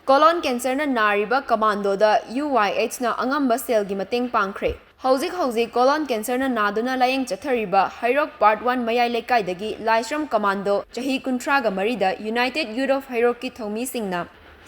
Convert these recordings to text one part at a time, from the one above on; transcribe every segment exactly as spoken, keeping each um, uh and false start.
Colon ꯀꯦꯟꯁꯔꯅ ꯅꯥꯔꯤꯕ ꯀꯃꯥꯟꯗꯣꯗ U ꯋꯥꯏ ꯑꯦꯆꯅ ꯑꯉꯝꯕ ꯁꯦꯜꯒꯤ ꯃꯇꯦꯡ ꯄꯥꯡꯈ꯭ꯔꯦ꯫ ꯍꯧꯖꯤꯛ ꯍꯧꯖꯤꯛ ꯀꯣꯂꯣꯟ ꯀꯦꯟꯁꯔꯅ ꯅꯥꯗꯨꯅ ꯂꯥꯌꯦꯡ ꯆꯠꯊꯔꯤꯕ ꯍꯩꯔꯣꯛ ꯄꯥꯔꯠ ꯋꯥꯟ ꯃꯌꯥꯏ ꯂꯩꯀꯥꯏꯗꯒꯤ ꯂꯥꯏꯁ꯭ꯔꯝ ꯀꯃꯥꯟꯗꯣ ꯆꯍꯤ ꯀꯨꯟꯊ꯭ꯔꯥꯒ ꯃꯔꯤꯗ ꯌꯨꯅꯥꯏꯇꯦꯗ ꯌꯨꯠ ꯑꯣꯐ ꯍꯩꯔꯣꯛꯀꯤ ꯊꯧꯃꯤꯁꯤꯡꯅ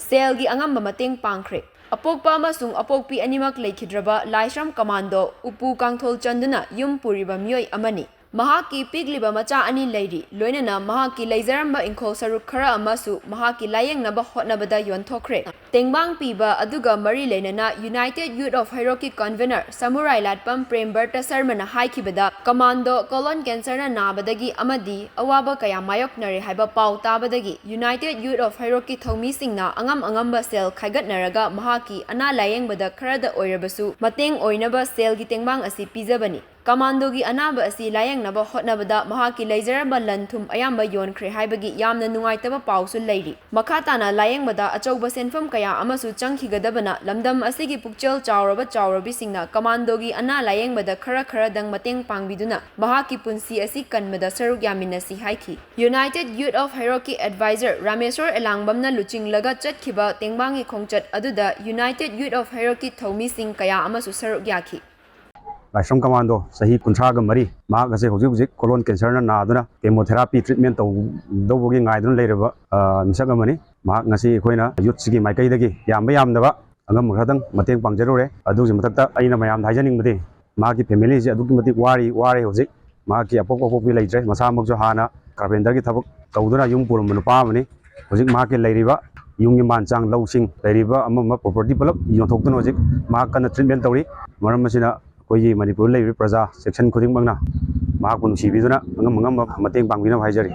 ꯁꯦꯜꯒꯤ ꯑꯉꯝꯕ ꯃꯇꯦꯡ ꯄꯥꯡꯈ꯭ꯔꯦ꯫ ꯑꯄꯣꯛꯄ ꯑꯃꯁꯨꯡ ꯑꯄꯣꯛꯄꯤ ꯑꯅꯤꯃꯛ ꯂꯩꯈꯤꯗ꯭ꯔꯕ ꯂꯥꯏꯁ꯭ꯔꯝ ꯀꯃꯥꯟꯗꯣ ꯎꯄꯨ ꯀꯥꯡꯊꯣꯜ ꯆꯟꯗꯨꯅ ꯌꯨꯝ ꯄꯨꯔꯤꯕ ꯃꯤꯑꯣꯏ ꯑꯃꯅꯤ꯫ ꯃꯍꯥꯛꯀꯤ ꯄꯤꯛꯂꯤꯕ ꯃꯆꯥ ꯑꯅꯤ ꯂꯩꯔꯤ, ꯂꯣꯏꯅꯅ ꯃꯍꯥꯛꯀꯤ ꯂꯩꯖꯔꯝꯕ ꯏꯪꯈꯣꯜ ꯁꯔꯨꯛ ꯈꯔ ꯑꯃꯁꯨ ꯃꯍꯥꯛꯀꯤ ꯂꯥꯌꯦꯡꯅꯕ ꯍꯣꯠꯅꯕꯗ ꯌꯣꯟꯊꯣꯛꯈ꯭ꯔꯦ꯫ ꯇꯦꯡꯕꯥꯡ ꯄꯤꯕ ꯑꯗꯨꯒ ꯃꯔꯤ ꯂꯩꯅꯅ ꯌꯨꯅꯥꯏꯇꯦꯗ ꯌꯨꯠ ꯑꯣꯐ ꯍꯩꯔꯣꯛꯀꯤ ꯀꯟꯚꯦꯅꯔ ꯁꯃꯨꯔꯥꯏ ꯂꯥꯠꯄꯝ ꯄ꯭ꯔꯦꯝꯕꯔꯇ ꯁꯔꯃꯅ ꯍꯥꯏꯈꯤꯕꯗ, ꯀꯃꯥꯟꯗꯣ ꯀꯣꯂꯣꯟ ꯀꯦꯟꯁꯔꯅ ꯅꯥꯕꯗꯒꯤ ꯑꯃꯗꯤ ꯑꯋꯥꯕ ꯀꯌꯥ ꯃꯥꯌꯣꯛꯅꯔꯦ ꯍꯥꯏꯕ ꯄꯥꯎ ꯇꯥꯕꯗꯒꯤ ꯌꯨꯅꯥꯏꯇꯦꯗ ꯌꯨꯠ ꯑꯣꯐ ꯍꯩꯔꯣꯛꯀꯤ ꯊꯧꯃꯤꯁꯤꯡꯅ ꯑꯉꯝ ꯑꯉꯝꯕ ꯁꯦꯜ ꯈꯥꯏꯒꯠꯅꯔꯒ ꯃꯍꯥꯛꯀꯤ ꯑꯅꯥ ꯂꯥꯌꯦꯡꯕꯗ ꯈꯔꯗ ꯑꯣꯏꯔꯕꯁꯨ ꯃꯇꯦꯡ ꯑꯣꯏꯅꯕ ꯁꯦꯜꯒꯤ ꯇꯦꯡꯕꯥꯡ ꯑꯁꯤ ꯄꯤꯖꯕꯅꯤ꯫ ꯀꯃꯥꯟꯗꯣꯒꯤ ꯑꯅꯥꯕ ꯑꯁꯤ ꯂꯥꯌꯦꯡꯅꯕ ꯍꯣꯠꯅꯕꯗ ꯃꯍꯥꯛꯀꯤ ꯂꯩꯖꯔꯝꯕ ꯂꯟ ꯊꯨꯝ ꯑꯌꯥꯝꯕ ꯌꯣꯟꯈ꯭ꯔꯦ ꯍꯥꯏꯕꯒꯤ ꯌꯥꯝꯅ ꯅꯨꯡꯉꯥꯏꯇꯕ ꯄꯥꯎꯁꯨ ꯂꯩꯔꯤ꯫ ꯃꯈꯥ ꯇꯥꯅ ꯂꯥꯌꯦꯡꯕꯗ ꯑꯆꯧꯕ ꯁꯦꯟꯐꯝ ꯀꯌꯥ ꯑꯃꯁꯨ ꯆꯪꯈꯤꯒꯗꯕꯅ, ꯂꯝꯗꯝ ꯑꯁꯤꯒꯤ ꯄꯨꯛꯆꯦꯜ ꯆꯥꯎꯔꯕ ꯆꯥꯎꯔꯕꯤꯁꯤꯡꯅ ꯀꯃꯥꯟꯗꯣꯒꯤ ꯑꯅꯥ ꯂꯥꯌꯦꯡꯕꯗ ꯈꯔ ꯈꯔꯗꯪ ꯃꯇꯦꯡ ꯄꯥꯡꯕꯤꯗꯨꯅ ꯃꯍꯥꯛꯀꯤ ꯄꯨꯟꯁꯤ ꯑꯁꯤ ꯀꯟꯕꯗ ꯁꯔꯨꯛ ꯌꯥꯃꯤꯟꯅꯁꯤ ꯍꯥꯏꯈꯤ꯫ United youth of ꯍꯩꯔꯣꯛꯀꯤ adviser Rameshwor ꯑꯦꯂꯥꯡꯕꯝꯅ ꯂꯨꯆꯤꯡꯂꯒ ꯆꯠꯈꯤꯕ ꯇꯦꯡꯕꯥꯡꯒꯤ ꯈꯣꯡꯆꯠ ꯑꯗꯨꯗ ꯌꯨꯅꯥꯏꯇꯦꯗ ꯌꯨꯠ ꯑꯣꯐ ꯍꯩꯔꯣꯛꯀꯤ ꯊꯧꯃꯤꯁꯤꯡ ꯀꯌꯥ ꯑꯃꯁꯨ ꯁꯔꯨꯛ ꯌꯥꯈꯤ꯫ ꯂꯥꯏꯁ꯭ꯔꯝ ꯀꯃꯥꯟꯗꯣ, ꯆꯍꯤ ꯀꯨꯟꯊ꯭ꯔꯥꯒ ꯃꯔꯤ, ꯃꯍꯥꯛ ꯑꯁꯤ ꯍꯧꯖꯤꯛ ꯍꯧꯖꯤꯛ ꯀꯣꯂꯣꯟ ꯀꯦꯟꯁꯔꯅ ꯅꯥꯗꯨꯅ ꯀꯦꯃꯣꯊꯦꯔꯥꯄꯤ ꯇ꯭ꯔꯤꯠꯃꯦꯟ ꯇꯧꯗꯧꯕꯒꯤ ꯉꯥꯏꯗꯨꯅ ꯂꯩꯔꯕ, ꯑ, ꯃꯤꯁꯛ ꯑꯃꯅꯤ꯫ ꯃꯍꯥꯛ ꯉꯁꯤ ꯑꯩꯈꯣꯏꯅ ꯌꯨꯠꯁꯤꯒꯤ ꯃꯥꯏꯀꯩꯗꯒꯤ ꯌꯥꯝꯕ ꯌꯥꯝꯗꯕ ꯑꯉꯝꯕ ꯈꯔꯗꯪ ꯃꯇꯦꯡ ꯄꯥꯡꯖꯔꯨꯔꯦ꯫ ꯑꯗꯨꯒꯤ ꯃꯊꯛꯇ ꯑꯩꯅ ꯃꯌꯥꯝꯗ ꯍꯥꯏꯖꯅꯤꯡꯕꯗꯤ, ꯃꯍꯥꯛꯀꯤ ꯐꯦꯃꯤꯂꯤꯁꯤ ꯑꯗꯨꯛꯀꯤ ꯃꯇꯤꯛ ꯋꯥꯔꯤ, ꯋꯥꯔꯦ ꯍꯧꯖꯤꯛ꯫ ꯃꯍꯥꯛꯀꯤ ꯑꯄꯣꯛꯄ ꯑꯄꯣꯛꯄꯤ ꯂꯩꯇ꯭ꯔꯦ꯫ ꯃꯁꯥꯃꯛꯁꯨ ꯍꯥꯟꯅ ꯀꯥꯔꯄꯦꯟꯇꯔꯒꯤ ꯊꯕꯛ ꯇꯧꯗꯨꯅ ꯌꯨꯝ ꯄꯨꯔꯝꯕ ꯅꯨꯄꯥ ꯑꯃꯅꯤ꯫ ꯍꯧꯖꯤꯛ ꯃꯍꯥꯛꯀꯤ ꯂꯩꯔꯤꯕ ꯌꯨꯝꯒꯤ ꯃꯥꯟ ꯆꯥꯡ, ꯂꯧꯁꯤꯡ, ꯂꯩꯔꯤꯕ ꯑꯃ ꯑꯃ ꯄ꯭ꯔꯣꯄꯔꯇꯤ ꯄꯨꯂꯞ ꯌꯣꯟꯊꯣꯛꯇꯨꯅ ꯍꯧꯖꯤꯛ ꯃꯍꯥꯛ ꯀꯟꯅ ꯇ꯭ꯔꯤꯠꯃꯦꯟ ꯇꯧꯔꯤ꯫ ꯃꯔꯝ ꯑꯁꯤꯅ ꯑꯩꯈꯣꯏꯒꯤ ꯃꯅꯤꯄꯨꯔꯗ ꯂꯩꯔꯤꯕ ꯄ꯭ꯔꯖꯥ ꯁꯦꯛꯁꯟ ꯈꯨꯗꯤꯡꯃꯛꯅ ꯃꯍꯥꯛꯄꯨ ꯅꯨꯡꯁꯤꯕꯤꯗꯨꯅ ꯑꯉꯝ ꯑꯉꯝꯕ ꯃꯇꯦꯡ ꯄꯥꯡꯕꯤꯅꯕ ꯍꯥꯏꯖꯔꯤ꯫